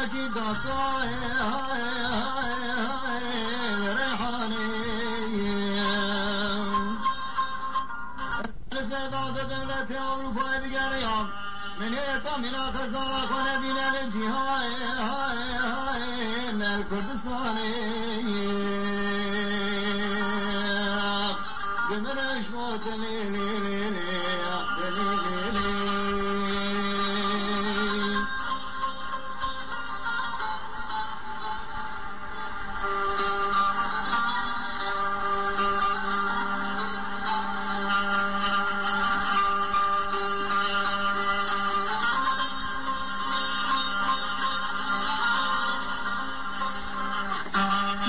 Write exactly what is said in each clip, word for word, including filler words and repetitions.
Ki daka, e, hay, hay, hay, reyhanê. Li ser dazê dewletê Ewropayê digeriya. Min ê kamîna xezala xwe nedîne li cîhanê, hay, hay, me li Kurdistanê. Dimire ji bo te lê, lê, lê, lê, ax, te lê, lê, lê.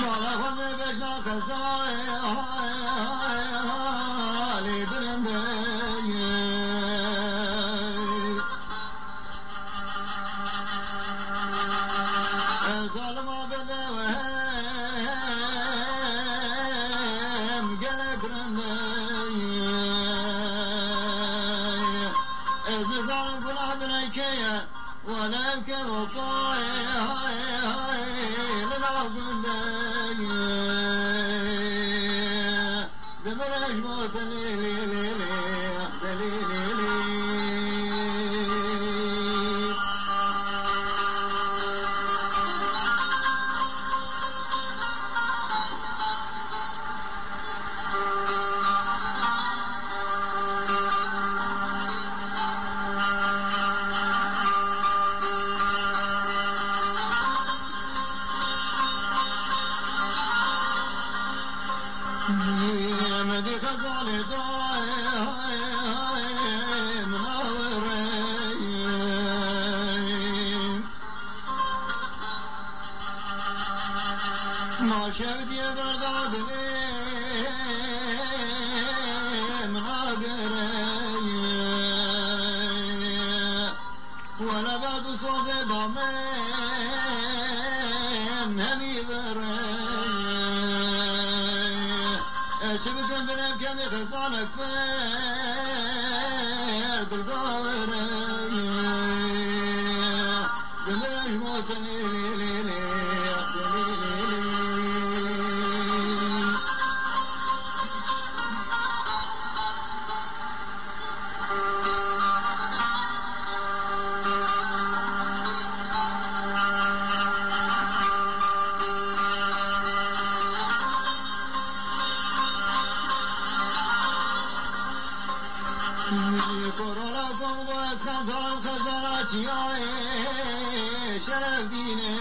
Mala xwe me bejna qezayê, halê birindeyê. Ev zalima bedew hem gelek rind e. Ez nizanim guna dilekê ye, wele ev ke wefayê, hay, hay, li nav gundê ye. Dimire ji bo te lê, lê, lê, lê, ax, te lê, lê, lê. Em di xezalê dayê, hay, hay, min awirê. Ma şev diye berda dilê min agirê. Wele bad û sozê da min hemî virê. Ez çi bikim, dilê kenê xezanek pir dil dawirê. Dilê ji bo te lê, lê, lê, lê, lê, lê, lê. Korona Kongo ez xezan, xezana çiyayê şeref dînê.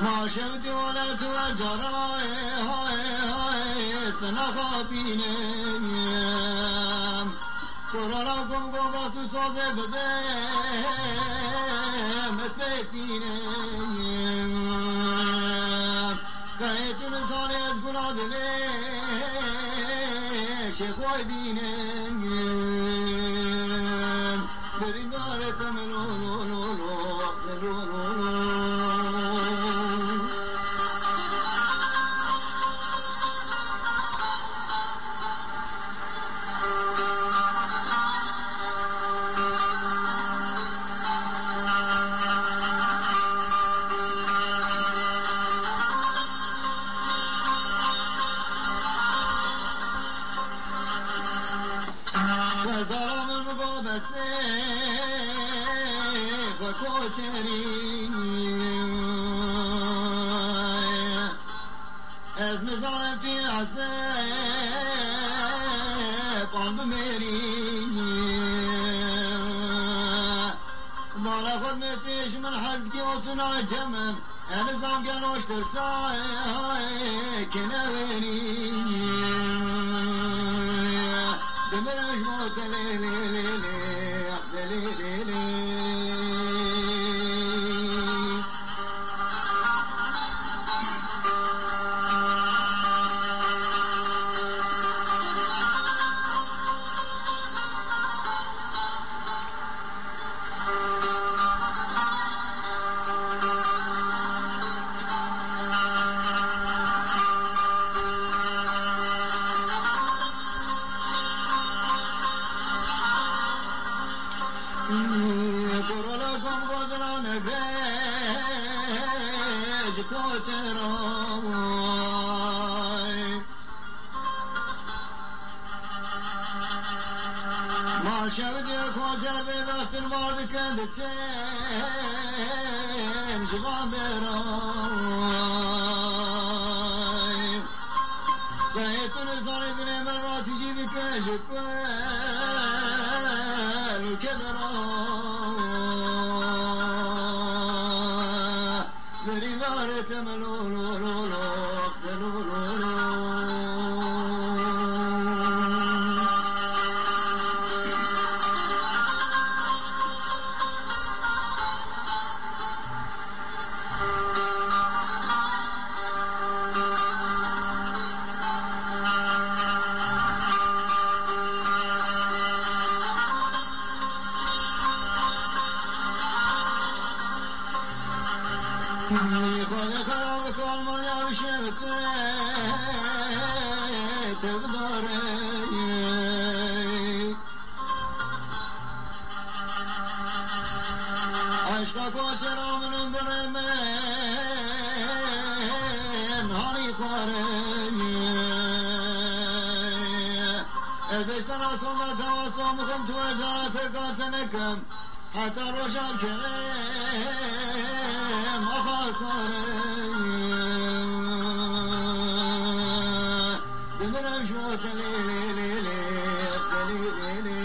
Ma şev dî wele tu ve carayê, hay, hay, stena xapînê. Korona Kongo ve tu sazê bide, mesletînê. Xeyê tu nizanê ez guna dilê şêxoy dînê. Birîndarê te min lo, lo, lo, lo, lo, lo, lo. Xezala min go besê xwe koçerî. Ez nizanim pî Esep an bimêrî. Mala xwe me tê ji min hez dikî û tu nayê cem min. Ez nizam gelo ji tirsa kene wêrî. Dimire ji bo te lê, lê, lê, lê, ax te lê, lê, lê. Şev diye koçer bê bextin bar dikin diçin ji van deray. Zehê tu nizanê dilê me ra tijî dike ji ku el û kedera. Birîndarê te me lo, lo, lo, lo, te lo, lo, lo. Xwedê xerabik Almanya bişêwite, te bidarê. Eşqa koçera min û birê min hanî xwarê. Ez eştena soma tewa somixim tu ez zana terka te nekim. Heta roja kerem axasare. Dimirim ji bo te lê, lê, lê, lê, te lê, lê, lê.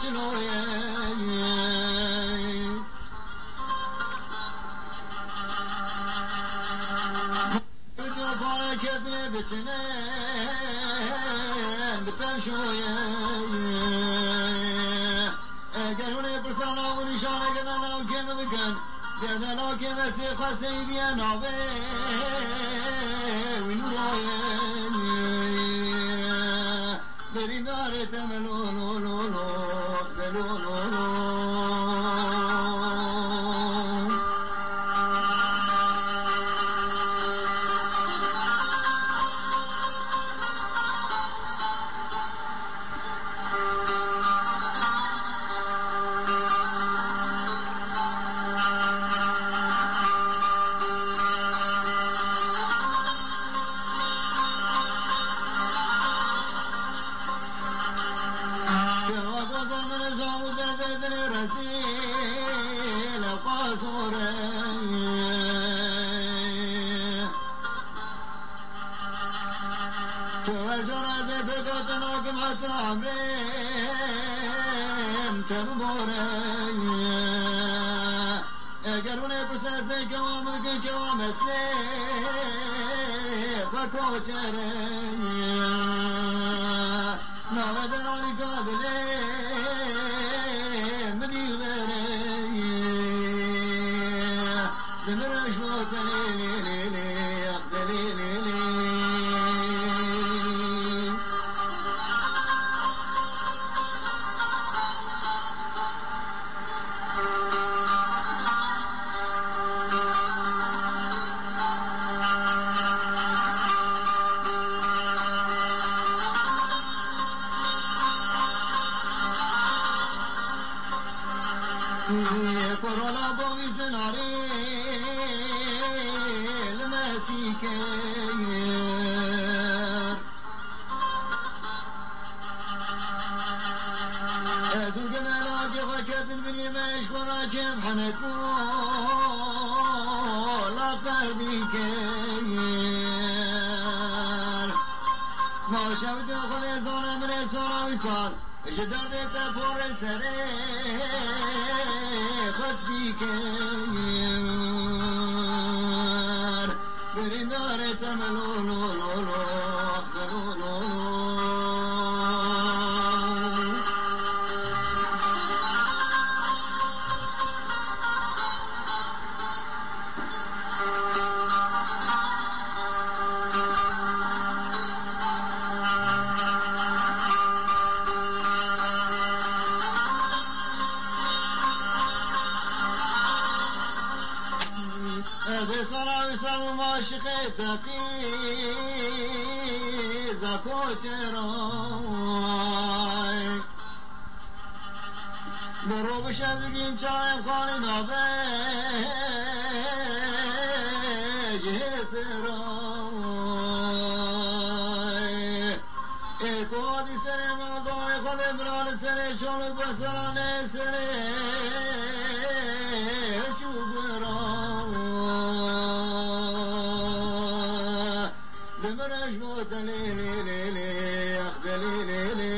Çilo ye. Bi coxanê ketine diçine, bi tev şoye. Eger hûn ê pirsa nav û nîşaneke me navkê min dikin, dê me navkê me sê xwe Seydiye navê wî nûroye. Berîdarê te me lo, lo, lo, lo, te lo, lo, lo. Kewa gozan min zam û derdê dilê rezîl ew qasore. Tu her cara ez ê te gotin nakim heta emrê te bibore. Eger hûn ê pirse ez ê kewa min dikin kewa meslê xwe koçere. Navê deranî ka dilê min î vere. Dimirim ji bo te lê, lê, lê, lê, ax te lê, lê, lê. Korona bavî zinarê li mesîkê. Ez û gemelakê xwe ketin binê me ji xwe rakem henek û laqerdî kir. Ma şewitê xwe lê zane min ê sala wî sal. Ji derdê te porê serê xwest bîkir. Birîndarê te me lo, lo, lo, lo, me lo, lo, lo. Aşiqê teqî zeko çêray. Bi ro bi şev digîm çayê xalî nabe gihê seray. Ê ku hadî serê merdavê xwe lê bira li serê çoluk be seranê serê çû bira. Demir eş bo delê lê lê lê, ax delê lê lê.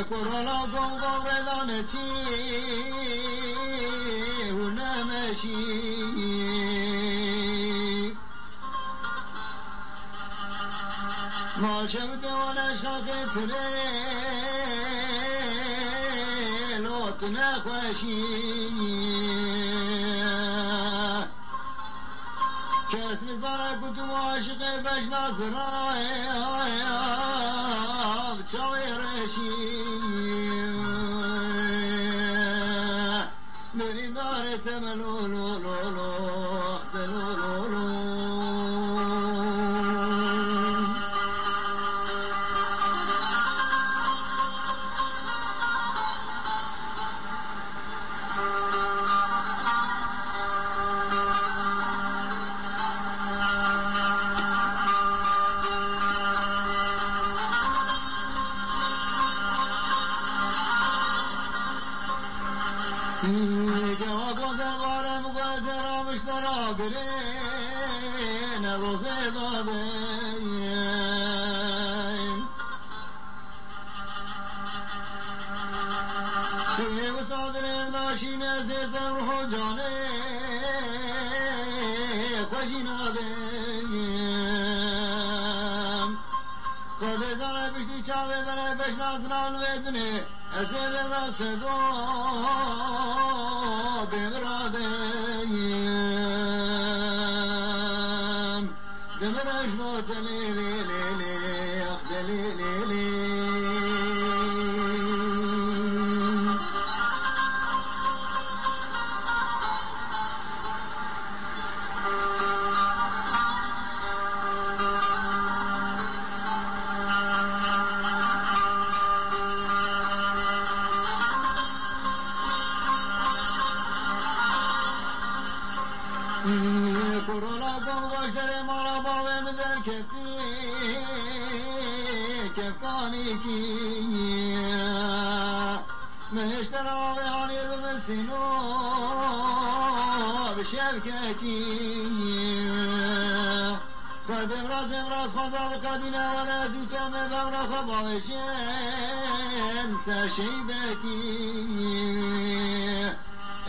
Korona gongo vedane çî û nemeşî. Ma şev dewan eşqaqê tirê lot nexweşî. Kes nizane ku tu aşiqê bejna zirayê çawê reşî. Berî darê te me lo lo lo lo, te lo lo lo. Gewa gozer barem gozer amiştara birêne rozê dadeyim. Tê wisa dilê naşîne zêde ruho canê xwe jî nadeyim. Xwedê zane piştî çavê me re beş nazinan vê dinê. Ez ê reva sedo bê miradeyim. Demir eşno te lê lê lê lê, ax te lê lê lê. Korona gongoş derê mala bavê min derketî kefkanîkî. Min hêştera avê hanê bi min sîno bi şevkekî. Xwedê viraz ê viraz xweza bi qedîne were zû te me bevra xwe bavêjin ser şehîdekî.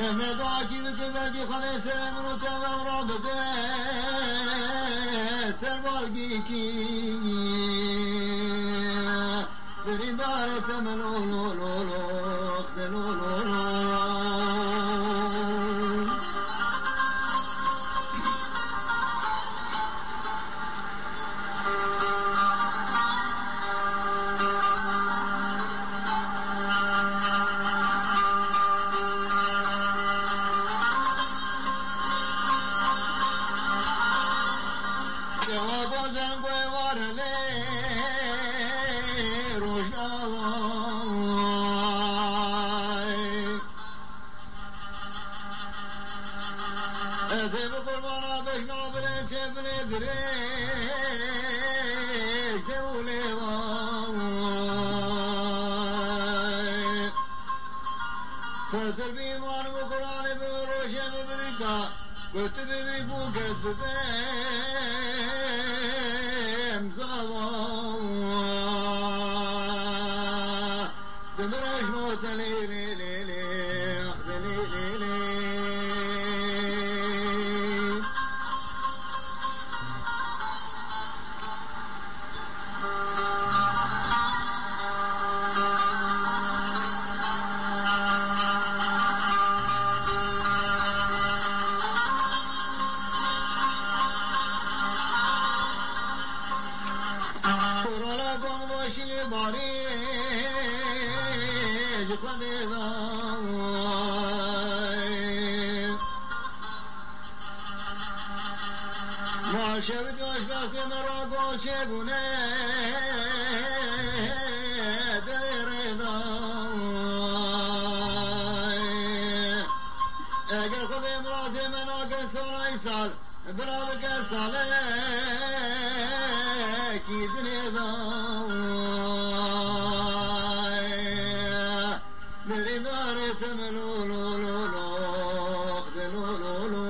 Em ê duakî bikin belkî Xwedê serê min û te bevra bide ser balgîkî. Birîndarê te me lo lo lo lo, xde lo lo lo. Dewa gozem goy ware lê rojnavay. Ez ê bi qurbana bejna birê çê binê dirêj de û lêwan. Xwesir bi îman û bi Qur'anê bi rojê bi birîka, ku tu bibî bû kes bibe em zawa. Demir eşno te lê lê lê lê, ax te lê lê lê. Mirazê me ra goçê bûne di vê rê de. Eger Xwedê mirazê me nake salay sal, bira bike salekî dinê de. Berî darê te me lo, lo, lo, lo, de lo, lo, lo.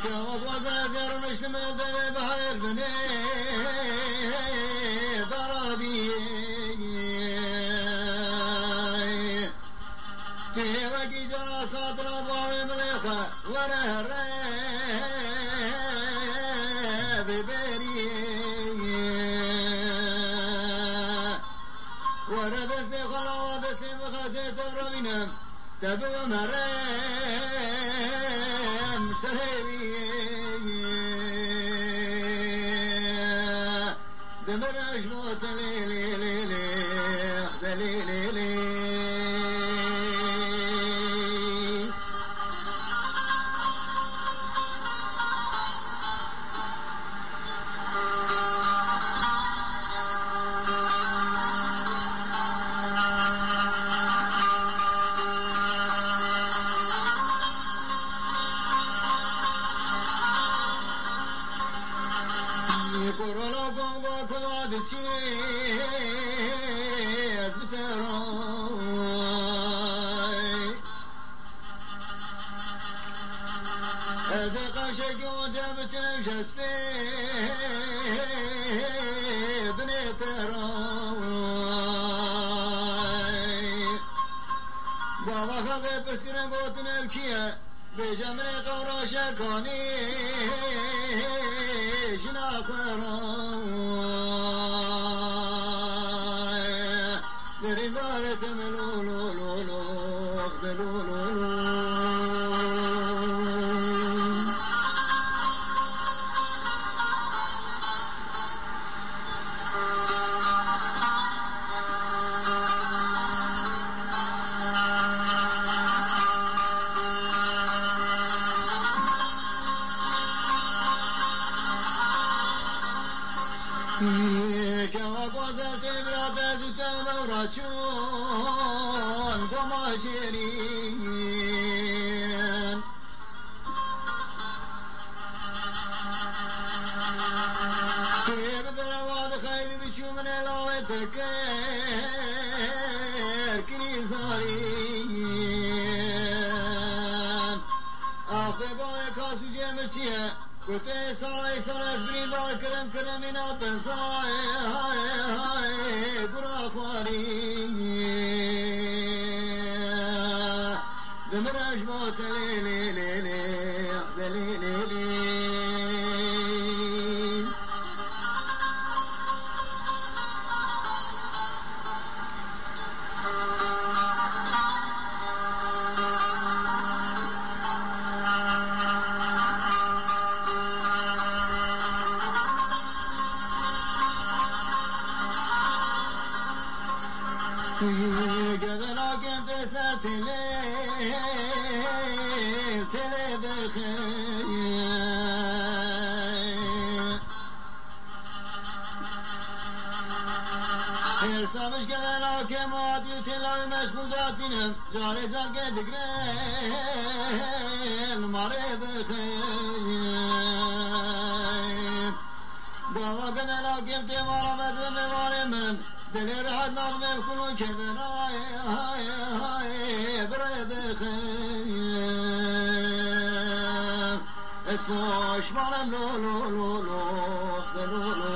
Ke wek wazira zêr û niştime devê bi hêl binê darabiyê. Pê wekî cara satira bavê milê xwe were here bibêriyê. Were destê xwe lawa destê min xezê te re bînim. Te bi we merem serê wî. Demir aşmo te lê lê lê lê, de lê lê lê. Korona kongo kula diçî ez bi te re. Ez ê qeşekî û te biçinim ji spê binê te re. Bava xelkê pirsgirê gotin ev kî ye? Bêje min ê qewra şekanî jina xwe re. Derî darê te me lo, lo, lo, lo, de lo, lo, lo. Ke wek waze tê bira te zû te me raçûn goma jêrîn. Tu yê bi derewa dixeyî diçû min ê lawê te kir kirî zarîn. Axê bavê kasûcê min çi ye? Ku tê salay sal ez birîndar kirim, kirim îna pezayê, hayê, hayê, gura xwarî. Dimire ji bo te lê, lê, lê, lê, de lê, lê, lê. Gevelakên tê ser têlê, têlê dixin. Hêrsa min ji gevelakê me hatî û têla wî meşxûl datînim. Carê carkê digre li malê dixin. Gava gevelakê tê mala me, dibê mêvanê min. Dilê rehet nadibê kulokê min. Ay, ay, ay, birê dixin. Ez poşman im, lo, lo, lo, lo, lo, lo.